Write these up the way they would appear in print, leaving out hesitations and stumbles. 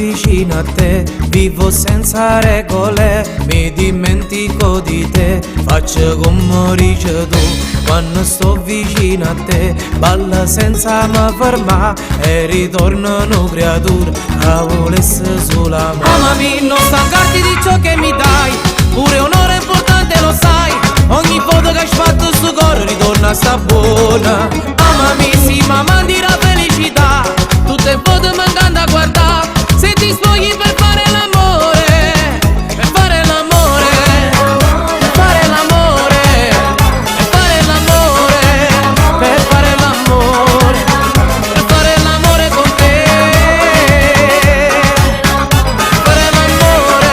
vicino a te, vivo senza regole, mi dimentico di te, faccio come dici tu. Quando sto vicino a te, balla senza mi fermare e ritorno una creatura che volesse solo amare. Amami, non stancarti di ciò che mi dai, pure un'ora è importante lo sai, ogni volta che hai fatto sto cuore ritorna a sta buona. Amami, sì, ma mandi la felicità, tutte le volte mi encanta guardare, se ti spogli per fare l'amore, per fare l'amore, per fare l'amore, per fare l'amore, per fare l'amore, per fare l'amore con te, per fare l'amore.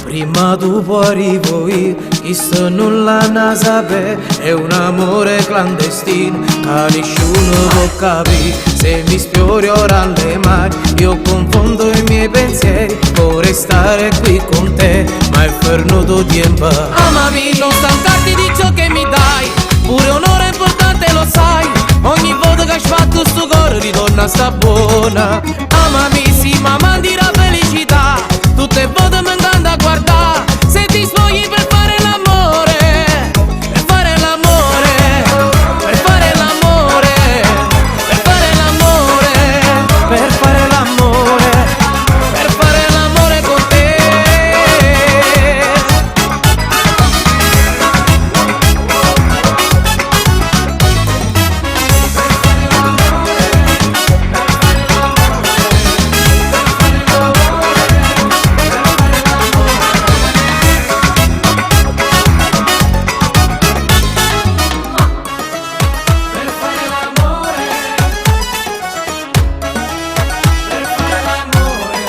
Prima tu puoi arrivo io, chissà nulla ne sapere, è un amore clandestino che nessuno può capire. Se mi sfiori ora le mani, io confondo i miei pensieri, vorrei stare qui con te, ma è fernuto tempo. Amami, non stancarti di ciò che mi dai, pure un'ora è importante lo sai, ogni volta che hai fatto sto cuore ritorna a sta buona. Amami, sì, ma mandi la felicità, tutte le volte mi encanta guardare, se ti spogli per fare l'amore, per fare l'amore, per fare l'amore, per fare l'amore, Per fare l'amore, per fare l'amore con te. Per fare l'amore, per fare l'amore.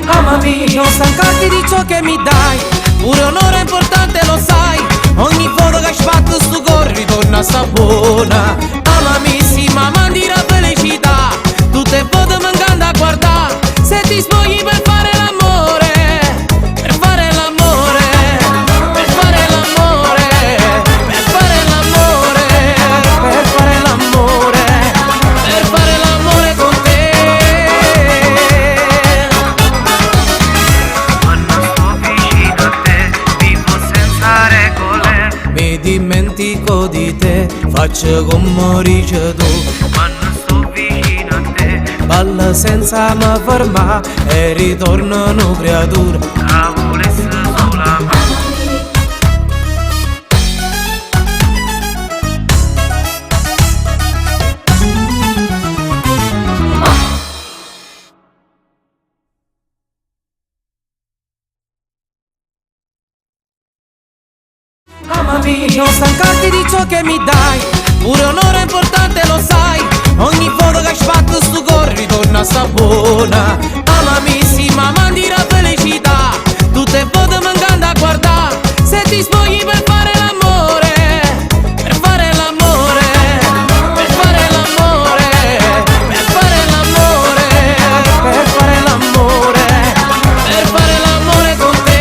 Amami, non stancarti di ciò che mi dai, pure un'ora è importante lo sai, ogni volta che hai fatto sto cuore ritorna a sta buona. Amami, sì, ma mandi la felicità, tutte le volte mi encanta guardare, se ti spogli per fare l'amore, per fare l'amore, per fare l'amore, per fare l'amore, per fare l'amore. per fare l'amore con te. Quando sto vicino a te, vivo senza regole. Mi dimentico di te, faccio come dici tu. Quando sto vicino a te, balla senza mi fermare e ritorno una creatura che volesse solo amare. Amami, non stancarti di ciò che mi dai, pure un'ora è importante lo sai, ogni volta che hai fatto sto cuore ritorna a sta buona. Amami, sì, ma mandi la felicità, tutte le volte mi encanta guardare, se ti spogli per fare l'amore, per fare l'amore, per fare l'amore, per fare l'amore, Per fare l'amore, per fare l'amore con te.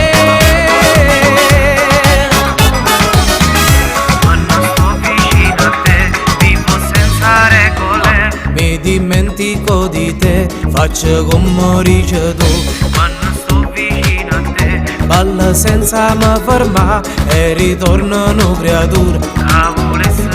quando sto vicino a te, vivo senza regole. Mi dimentico di te, faccio come dici tu. Quando sto vicino a te, balla senza mi fermare e ritorno una creatura che volesse